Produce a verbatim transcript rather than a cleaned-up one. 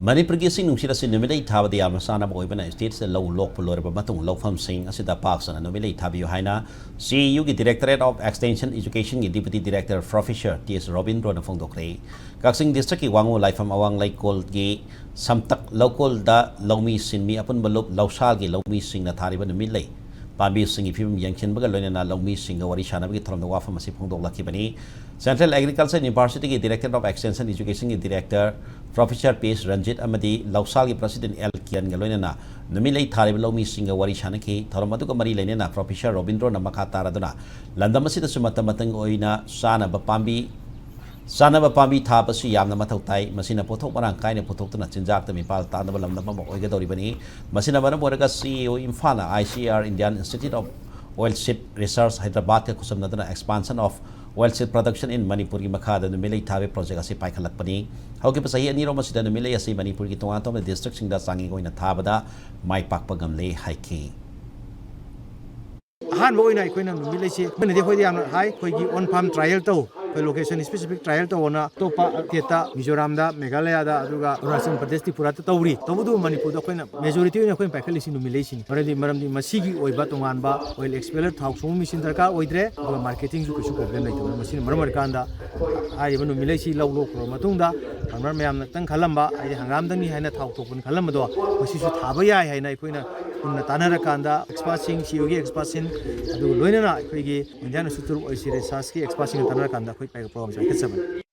ꯃꯅꯤꯄꯨꯔꯒꯤ ꯏꯁꯤꯡ ꯅꯨꯡꯁꯤꯠ ꯑꯁꯤ ꯅꯨꯃꯤꯠꯂꯩ ꯊꯥꯕꯗ ꯌꯥꯝꯅ ꯆꯥꯟꯅꯕ ꯑꯣꯏꯕꯅ, ꯁ꯭ꯇꯦꯠꯁꯤꯗ ꯂꯧ ꯂꯣꯛꯄ ꯂꯣꯏꯔꯕ ꯃꯇꯨꯡ ꯂꯧꯐꯝꯁꯤꯡ ꯑꯁꯤꯗ ꯄꯥꯛ ꯁꯟꯅ ꯅꯨꯃꯤꯠꯂꯩ ꯊꯥꯕꯤꯌꯨ ꯍꯥꯏꯅ C E U ꯒꯤ Directorate of Extension Education ꯒꯤ Deputy Director Professor T S ꯔꯣꯕꯤꯟꯗ꯭ꯔꯣꯅ ꯐꯣꯡꯗꯣꯛꯈ꯭ꯔꯦ꯫ ꯀꯛꯆꯤꯡ district ꯀꯤ ꯋꯥꯉꯨ ꯂꯥꯏꯐꯝ ꯑꯋꯥꯡ ꯂꯩꯀꯣꯜꯒꯤ ꯁꯝꯇꯛ ꯂꯧꯀꯣꯜꯗ ꯂꯧꯃꯤ ꯁꯤꯟꯃꯤ ꯑꯄꯨꯟꯕ ꯂꯨꯞ ꯂꯧꯁꯥꯜꯒꯤ ꯂꯧꯃꯤꯁꯤꯡꯅ ꯊꯥꯔꯤꯕ ꯅꯨꯃꯤꯠꯂꯩ ꯄꯥꯝꯕꯤꯁꯤꯡꯒꯤ ꯐꯤꯕꯝ ꯌꯦꯡꯁꯤꯟꯕꯒ ꯂꯣꯏꯅꯅ ꯂꯧꯃꯤꯁꯤꯡꯒ ꯋꯥꯔꯤ ꯁꯥꯟꯅꯕꯒꯤ ꯊꯧꯔꯝꯗ ꯋꯥꯐꯝ ꯑꯁꯤ ꯐꯣꯡꯗꯣꯛꯂꯛꯈꯤꯕꯅꯤ꯫ Central Agriculture University ꯒꯤ Director of Extension Education ꯒꯤ Director Professor P S Ranjit ꯑꯃꯗꯤ ꯂꯧꯁꯥꯜꯒꯤ President L ꯀꯤꯔꯟꯒ ꯂꯣꯏꯅꯅ ꯅꯨꯃꯤꯠꯂꯩ ꯊꯥꯔꯤꯕ ꯂꯧꯃꯤꯁꯤꯡꯒ ꯋꯥꯔꯤ ꯁꯥꯟꯅꯈꯤ꯫ ꯊꯧꯔꯝ ꯑꯗꯨꯒ ꯃꯔꯤ ꯂꯩꯅꯅ Professor ꯔꯣꯕꯤꯟꯗ꯭ꯔꯣꯅ ꯃꯈꯥ ꯇꯥꯔꯗꯨꯅ ꯂꯝꯗꯝ ꯑꯁꯤꯗꯁꯨ ꯃꯇꯝ ꯃꯇꯝꯒꯤ ꯑꯣꯏꯅ ꯆꯥꯅꯕ ꯄꯥꯝꯕꯤ ꯆꯥꯅꯕ ꯄꯥꯝꯕꯤ ꯊꯥꯕꯁꯤ ꯌꯥꯝꯅ ꯃꯊꯧ ꯇꯥꯏ꯫ ꯃꯁꯤꯅ ꯄꯣꯠꯊꯣꯛ ꯃꯔꯥꯡ ꯀꯥꯏꯅ ꯄꯨꯊꯣꯛꯇꯨꯅ ꯆꯤꯟꯖꯥꯛꯇ ꯃꯤꯄꯥꯜ ꯇꯥꯡꯗꯕ ꯂꯝꯗꯝ ꯑꯃ ꯑꯣꯏꯒꯗꯧꯔꯤꯕꯅꯤ꯫ ꯃꯁꯤꯅ ꯃꯔꯝ ꯑꯣꯏꯔꯒ C E O ꯏꯝꯐꯥꯜꯅ I C R, Indian Institute of Oilseed Research, Hyderabad ꯀ ꯈꯨꯠꯁꯝꯅꯗꯨꯅ Expansion of Oilseed Production in Manipur ꯒꯤ ꯃꯈꯥꯗ ꯅꯨꯃꯤꯠꯂꯩ ꯊꯥꯕꯒꯤ project ꯑꯁꯤ ꯄꯥꯏꯈꯠꯂꯛꯄꯅꯤ꯫ ꯍꯧꯈꯤꯕ ꯆꯍꯤ ꯑꯅꯤꯔꯣꯝ ꯑꯁꯤꯗ ꯅꯨꯃꯤꯠꯂꯩ ꯑꯁꯤ ꯃꯅꯤꯄꯨꯔꯒꯤ ꯇꯣꯉꯥꯟ ꯇꯣꯉꯥꯟꯕ district ꯁꯤꯡꯗ ꯆꯥꯡꯌꯦꯡ ꯑꯣꯏꯅ ꯊꯥꯕꯗ ꯃꯥꯏ ꯄꯥꯛꯄ ꯉꯝꯂꯦ ꯍꯥꯏꯈꯤ꯫ ꯑꯍꯥꯟꯕ ꯑꯣꯏꯅ ꯑꯩꯈꯣꯏꯅ ꯅꯨꯃꯤꯠꯂꯩꯁꯦ ꯑꯩꯈꯣꯏꯅꯗꯤ ꯑꯩꯈꯣꯏꯗꯤ ꯌꯥꯝꯅ ꯍꯥꯏ, ꯑꯩꯈꯣꯏꯒꯤ on farm trial ꯇꯧ, ꯑꯩꯈꯣꯏ location specific trial ꯇꯧꯑꯣꯅ ꯑꯇꯣꯞꯄ state ꯇ, ꯃꯤꯖꯣꯔꯥꯝꯗ, ꯃꯦꯘꯥꯂꯌꯥꯗ, ꯑꯗꯨꯒ ꯑꯔꯨꯅꯥꯆꯜ ꯄ꯭ꯔꯗꯦꯁ, ꯇ꯭ꯔꯤꯄꯨꯔꯥꯗ ꯇꯧꯔꯤ꯫ ꯇꯧꯕꯇꯕꯨ ꯃꯅꯤꯄꯨꯔꯗ ꯑꯩꯈꯣꯏꯅ majority ꯑꯣꯏꯅ ꯑꯩꯈꯣꯏꯅ ꯄꯥꯏꯈꯠꯂꯤꯁꯤ ꯅꯨꯃꯤꯠꯂꯩꯁꯤꯅꯤ꯫ ꯃꯔꯝꯗꯤ, ꯃꯔꯝꯗꯤ ꯃꯁꯤꯒꯤ ꯑꯣꯏꯕ ꯇꯣꯉꯥꯟꯕ oil expeller ꯊꯥꯎ ꯁꯨꯡꯕ machine ꯗꯔꯀꯥꯔ ꯑꯣꯏꯗ꯭ꯔꯦ, ꯑꯗꯨꯒ marketing ꯁꯨ ꯀꯩꯁꯨ problem ꯂꯩꯇꯕꯅ꯫ ꯃꯁꯤꯅ ꯃꯔꯝ ꯑꯣꯏꯔꯀꯥꯟꯗ ꯍꯥꯏꯔꯤꯕ ꯅꯨꯃꯤꯠꯂꯩꯁꯤ ꯂꯧ ꯂꯣꯛꯈ꯭ꯔꯕ ꯃꯇꯨꯡꯗ farmer ꯃꯌꯥꯝꯅ ꯈꯤꯇꯪ ꯈꯜꯂꯝꯕ, ꯍꯥꯏꯗꯤ ꯍꯪꯒꯥꯝꯗꯪꯅꯤ ꯍꯥꯏꯅ ꯊꯥꯎ ꯊꯣꯛꯄꯅꯤ ꯈꯜꯂꯝꯕꯗꯣ, ꯃꯁꯤꯁꯨ ꯊꯥꯕ ꯌꯥꯏ ꯍꯥꯏꯅ ꯑꯩꯈꯣꯏꯅ ꯄꯨꯟꯅ ꯇꯥꯟꯅꯔꯀꯥꯟꯗ, expert ꯁꯤꯡ, C E O ꯒꯤ expert ꯁꯤꯡ, ꯑꯗꯨꯒ ꯂꯣꯏꯅꯅ ꯑꯩꯈꯣꯏꯒꯤ Indian Institute of Oilseed Research ꯀꯤ expert ꯁꯤꯡꯒ ꯇꯥꯟꯅꯔꯀꯥꯟꯗ ꯑꯩꯈꯣꯏ program ꯁꯦ ꯄꯥꯏꯈꯠꯆꯕꯅꯤ꯫